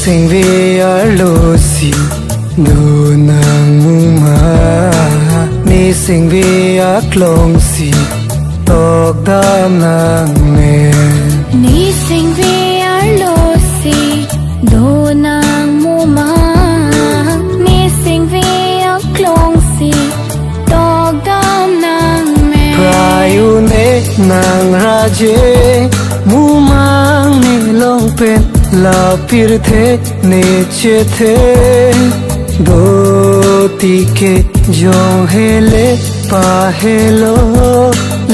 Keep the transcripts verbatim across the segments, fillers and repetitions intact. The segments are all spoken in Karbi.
Sengve arlo si do nang mu ma, ne sengve aklong si tok dam nang me. Ne sengve arlo si do nang mu ma, ne sengve aklong si tok dam nang me. Prai un-e nang raje, mumang ne long pen la pirthe ne chethe. Do ti kejong hele pahelo,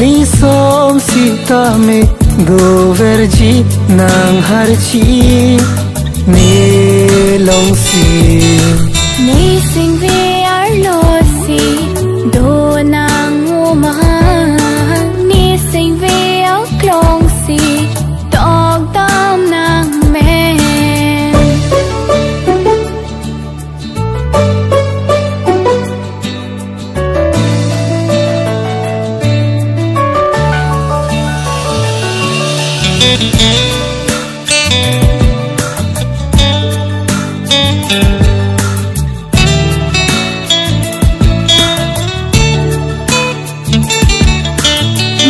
lisom sitame doverji nang harchi ne long si. Ne sengve arlo si do nang mu ma, ne sengve aklong si tok dam nang me.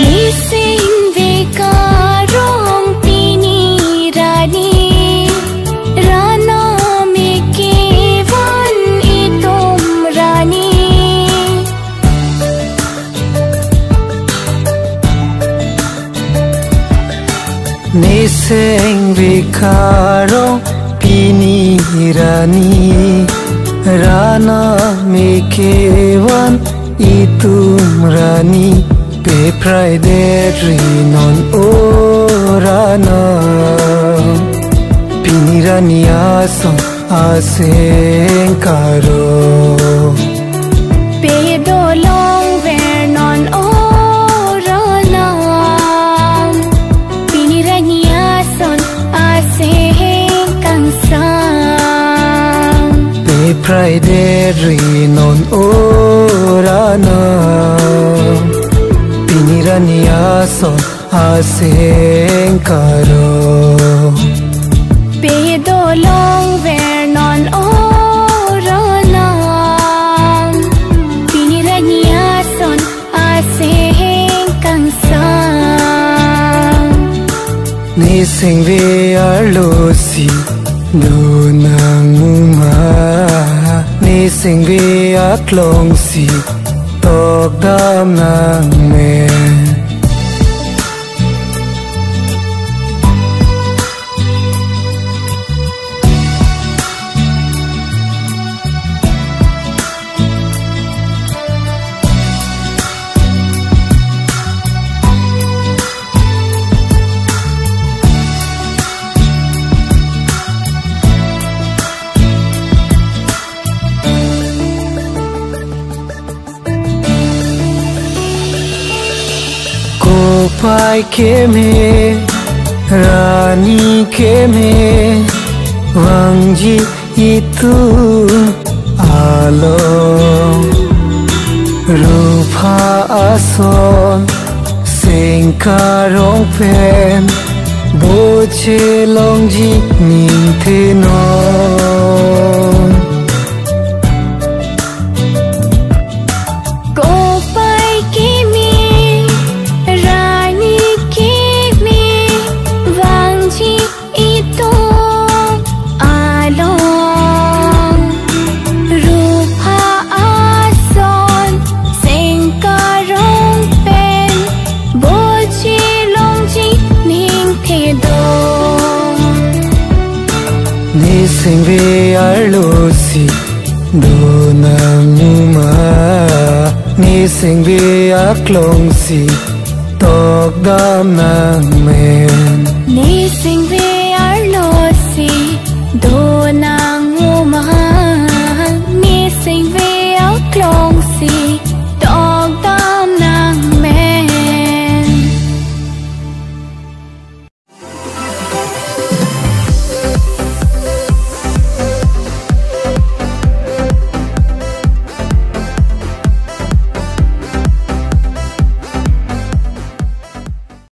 Ne sengve karong pini rani, raname kevan itum rani. Ne sengve karong pini rani, raname kevan itum rani. Pe prai det ri non o rana, pini rani ason aseng karo. Pe dolong ver non o rana, pini rani ason aseng kangsam. Pe prai det ri non o rana, pini rani ason aseng karo. Pe dolong ver non o rana, pini rani ason aseng kangsam. Ne sengve arlo si do nang mu ma, ne sengve aklong si tok dam nang me. Kopai keme, rani keme, vangji itum along. Rupha ason seng karong pen boche longji ningthenon. Kopai keme, rani keme, vangji itum along. Rupha ason seng karong pen boche longji ningthedon. Ne sengve arlo si do nang mu ma, ne sengve aklong si tok dam nang me. Ne